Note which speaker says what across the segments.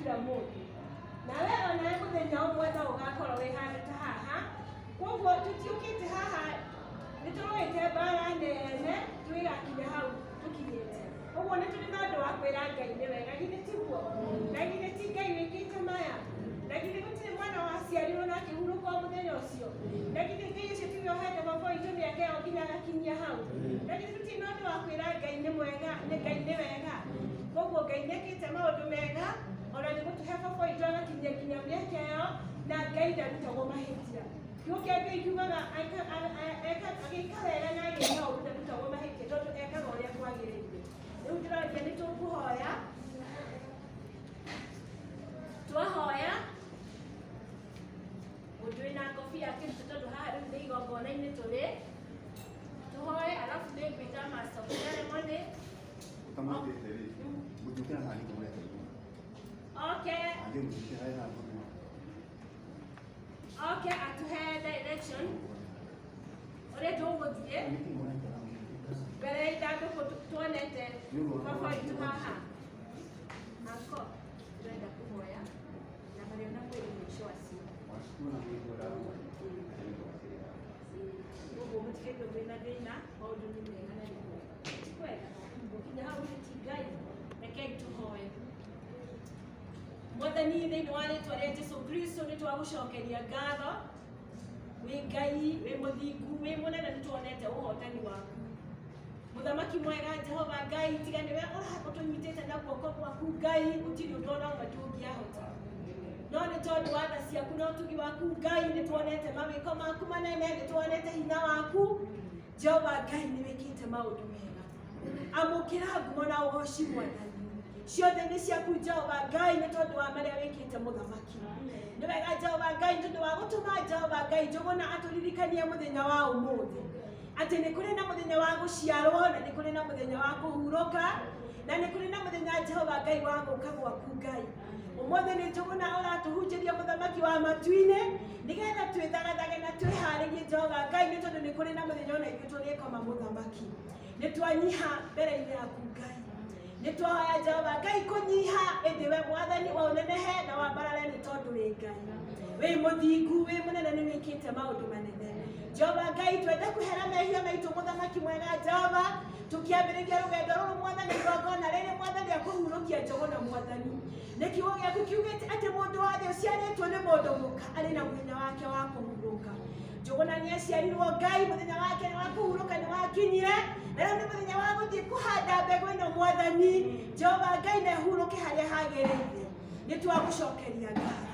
Speaker 1: kila mũndũ. Nawe onawe mũthenya ũmwe no ũgakorwo wĩ handũ ta haha. Koguo tũtiũkĩte haha nĩ tũrũĩte mbara nene twĩgakinya hau tũkinyĩte. Ũguo nĩ tũrĩ na ũndũ wa kwĩra Ngai nĩ wega, githĩ tiguo? Na githĩ ti Ngai wĩkĩte maya? Na githĩ gũtirĩ mwana waciarirwo na akĩhurũka o mũthenya ũcio? Na githĩ Ngai ũcio tiwe ũhete baba witũ mĩaka ĩyo nginya agakinyia hau? Na githĩ tũtirĩ na ũndũ wa kwĩra Ngai nĩ mwega, nĩ Ngai nĩ wega? Koguo Ngai nĩekĩte maũndũ mega, ona nĩ gũtũhe baba witũ agakinyia nginya mĩaka ĩyo, na Ngai ndarutagwo mahĩtia. Kiugo kĩa Ngai kiugaga agĩka wega na agĩka ũru ndarutagwo mahĩtia tondũ ekaga ũrĩa kwagĩrĩire. Rĩu ndĩroria nĩ tũkũhoya. Twahoya mũndũ wĩna ngobia akĩrute tondũ haha rĩu nĩ igongona-inĩ tũrĩ. Tũhoe alafu nĩ ngwĩta master of ceremony.
Speaker 2: Ũtamwĩtĩte rĩ, mũtiũkĩra haha nĩguo mũrekaigua.
Speaker 1: Okay,
Speaker 2: Angĩ mũtiũkĩra haha nĩguo.
Speaker 1: okay, atuhe direction ũrĩa tũgũthiĩ mbere ya ithandũkũ tuonete baba witũ haha. Anko, ndĩrenda kũhoya na marĩ ona mwĩrĩ mũico acio. Koguo mũtikaigue mwĩna thĩna, maũndũ nĩ mega na nĩ kwega. Ti kwega? Gũkinya hau nĩ ti Ngai. Rekei tũhoe. Mwathani thĩinĩ wa rĩtwa rĩa Jesu Kristo nĩ twagũcokeria ngatho. Wĩ Ngai, wĩ mũthingu, wĩ mũnene nĩ tuonete ũhotani waku. Mũthamaki mwega Jehova Ngai, tiga nĩwe ũtũnyitĩte na guoko gwaku Ngai, gũtirĩ ũndũ ona ũmwe tũngĩahota. No nĩ tondũ wa tha ciaku na ũtugi waku Ngai, nĩ tuonete mawĩko maku manene, nĩ tuonete hinya waku. Jehova Ngai nĩ wĩkĩte maũndũ mega. Amũkĩra ngumo na ũgoci Mwathani. Ciothe nĩ ciaku Jehova Ngai nĩ tondũ wa marĩa wĩkĩte mũthamaki. Nĩ wega Jehova Ngai nĩ tondũ wa gũtũma Jehova Ngai Njũgũna atũririkanie mũthenya wa ũmũthĩ. Atĩ nĩ kũrĩ na mũthenya wa gũciarwo na nĩ kũrĩ na mũthenya wa kũhurũka na nĩ kũrĩ na mũthenya Jehova Ngai wa gũka gwaku Ngai. Ũmũthĩ nĩ Njũgũna ũratũhunjĩria mũthamaki wa matu-inĩ nĩgetha twĩthagathage na twĩharĩrie Jehova Ngai nĩ tondũ nĩ kũrĩ na mũthenya ona ithuĩ tũrĩkoma mũthamaki. Nĩ twanyiha mbere-inĩ yaku Ngai. Nĩ twahoya Jehova Ngai kũnyiha ĩndĩ we Mwathani wa ũnenehe na wambarare nĩ tondũ wĩ Ngai. Wĩ mũthingu, wĩ mũnene nĩ wĩkĩte maũndũ manene. Jehova Ngai twende kũhera mehia maitũ mũthamaki mwega Jehova tũkĩambĩrĩria rũgendo rũrũ Mwathani igongona rĩrĩ Mwathani akũhurũkia Njũgũna Mwathani. Nĩ kiugo gĩaku kiugĩte atĩ mũndũ wothe ũciarĩtwo nĩ mũndũ mũka arĩ na mũthenya wake wa kũhurũka. Njũgũna nĩ aciarirwo Ngai mũthenya wake wa kũhurũka nĩ wakinyire na rĩu nĩ mũthenya wa gũthiĩ kũhanda mbegũ ĩno Mwathani Jehova Ngai na ĩhurũke harĩa hagĩrĩire. Nĩ twagũcokeria ngatho.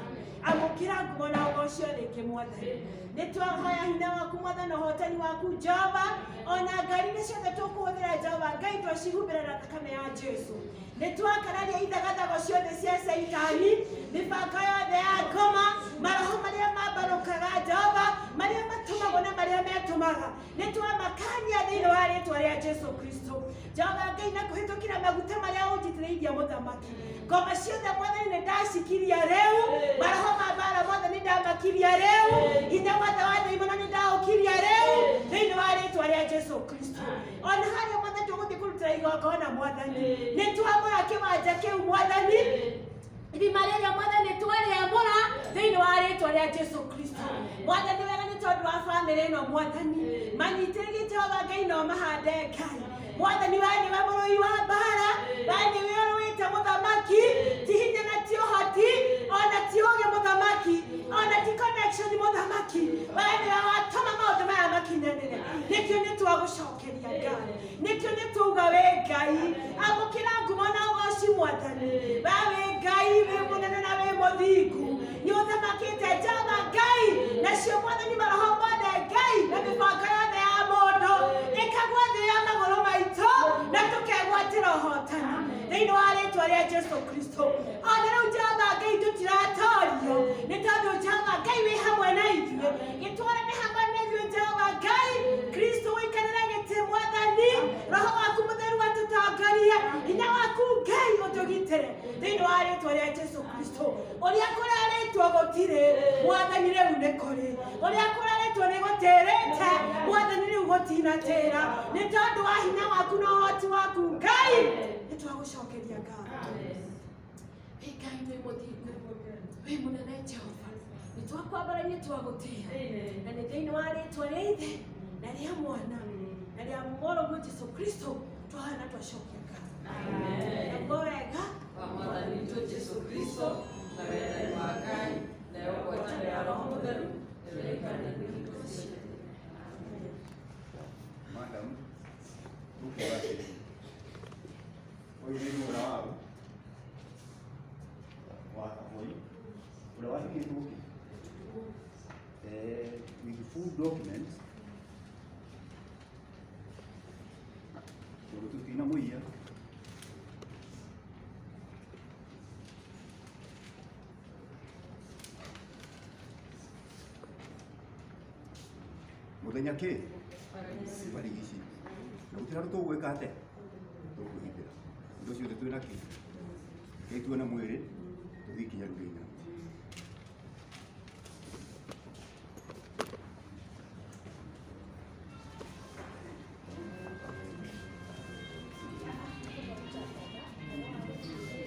Speaker 1: Amũkĩra ngumo na ũgoci rĩngĩ Mwathani. Nĩ twahoya hinya waku Mwathani ũhotani waku Jehova ona ngari-inĩ ciothe tũkũhũthĩra Jehova Ngai twacihumbĩra na thakame ya Jesu. Nĩ twakararia ithagathago ciothe cia Caitani, mĩbango yothe ya ngoma, maroho marĩa mambarũkaga Jehova, marĩa matũmagwo na marĩa metũmaga. Nĩ twamakania thĩinĩ wa rĩtwa rĩa Jesu Kristo. Jehova Ngai na kũhĩtũkĩra maguta marĩa ũnjitĩrĩirie mũthamaki. Ngoma ciothe Mwathani nĩ ndacikiria rĩu, maroho ma mbara mothe nĩ ndamakiria rĩu, hinya wothe wa ndaimono nĩ ndaũkiria rĩu thĩinĩ wa rĩtwa rĩa Jesu Kristo. Ona harĩa mothe tũgũthiĩ kũrutĩra igongona Mwathani, nĩ twamũra kĩwanja kĩu Mwathani, irima rĩrĩa Mwathani twarĩamũra thĩinĩ wa rĩtwa rĩa Jesu Kristo. Mwathani wega nĩ tondũ wa bamĩrĩ ĩno Mwathani, manyitĩrĩrie Jehova Ngai no mahande Ngai. Mwathani we nĩwe mũrũi wa mbara, we nĩwe ũrũĩte mũthamaki, ti hinya na ti ũhoti, ona ti ũũgĩ mũthamaki, ona ti connection mũthamaki, we nĩwe watũma maũndũ maya makinyanĩre. Nĩkĩo nĩ twagũcokeria Ngai, nĩkĩo nĩ twauga wĩ Ngai, amũkĩra ngumo na ũgoci Mwathani, we wĩ Ngai, wĩ mũnene na wĩ mũthingu, nĩ ũthamakĩte Jehova Ngai, nacio Mwathani maroho mothe Ngai na mĩbango yothe ya mũndũ ĩkagwa thĩ ya magũrũ maitũ na tũkegwatĩra ũhotani thĩinĩ wa rĩtwa rĩa Jesu Kristo. Ona rĩu Jehova Ngai tũtiratorio nĩ tondũ Jehova Ngai wĩ hamwe na ithuĩ, gĩtwarane hamwe na ithuĩ Jehova Ngai, Kristo ũikarĩre gĩtĩ Mwathani, Roho waku mũtheru atũtongorie, hinya waku Ngai ũtũgitĩre thĩinĩ wa rĩtwa rĩa Jesu Kristo. Ũrĩa kũrarĩtwo gũtirĩ, Mwathani rĩu nĩ kũrĩ. Ũrĩa kũrarĩtwo nĩ gũtĩrĩte, Mwathani rĩu gũtinatĩra nĩ tondũ wa hinya waku na ũhoti waku Ngai, nĩ twagũcokeria ngatho. Wĩ Wĩ Ngai wĩ mũthingu, wĩ mũnene Jehova, nĩ twakwambarania twagũtĩĩa, na nĩ thĩinĩ wa rĩtwa rĩa Ithe na rĩa Mwana na rĩa Mũrũguo Jesu Kristo twahana twacokia ngatho. Naguo wega
Speaker 3: wa Mwathani witũ Jesu Kristo na wendani wa Ngai nayo ngwatanĩro ya Roho Mũtheru ĩrĩikane hingo ciothe.
Speaker 2: Madam, tukuga atĩrĩrĩ, ũyũ nĩ mũra wao wa Kaboi ũrĩa wahikĩtwo kĩ with full documents tondũ tũtinamũiya. Mũthenya kĩ barigici na gũtirĩ handũ tũgwĩka atĩa tũkwĩhithĩra indo ciothe twĩna kĩ kĩ tuona mwĩrĩ tũthiĩ kinya rũrĩnya.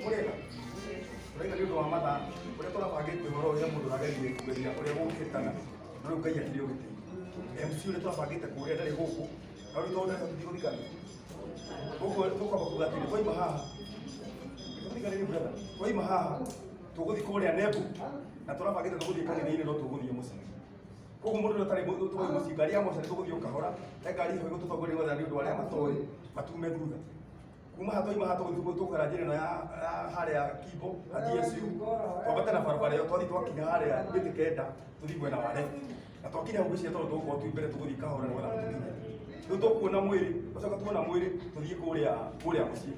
Speaker 4: Mũrĩega ũraiga nĩ ũndũ wa mathaa ũrĩa tũrabangĩte ũhoro ũrĩa mũndũ ũragerie kũgeria ũrĩa gũkĩtana no rĩu Ngai akĩrĩ ũgĩtĩi MC ũrĩa tũrabangĩte kũrĩa ndarĩ gũkũ no rĩu tondũ ndarĩ tũthiĩ gũthikana tũkwamba kuga atĩrĩ twaima haha tũthikanĩrie brother twaima haha tũgũthiĩ kũrĩa Nembu na tũrabangĩte tũgũthiĩ kanitha-inĩ no tũgũthiĩ mũciĩ koguo mũndũ ũrĩa ũtarĩ tũgũthiĩ mũciĩ ngari ya mocarĩ tũgũthiĩ o kahora he ngari ĩho ĩgũtũtongoria nĩgetha nĩ ũndũ wa arĩa matoĩ matume thutha kuma haha twaima haha tũgũthiĩ tũkũgera njĩra ĩno ya harĩa Kimbo na GSU twambate na barabara ĩyo twathiĩ twakinya harĩa mĩtĩ kenda tũthiĩ mwena wa left na twakinya hau ngwĩciria tondũ tũgũkorwo twĩ mbere tũgũthiĩ kahora nĩgetha tũkinye rĩu tũkuona mwĩrĩ twacoka tuona mwĩrĩ tũthiĩ kũrĩa kũrĩa mũciĩ.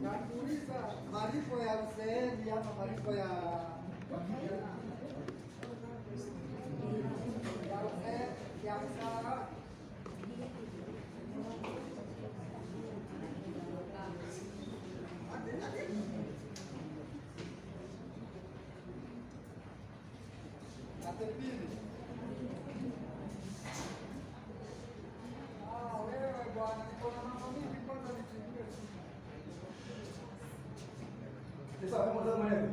Speaker 5: Nakuuliza malipo ya uzeeni ama malipo ya ya mshahara? Ate pili. Ah, wewe bwana, niko na mambo mingi kwanza nichukue.
Speaker 4: Sasa kama unataka maneno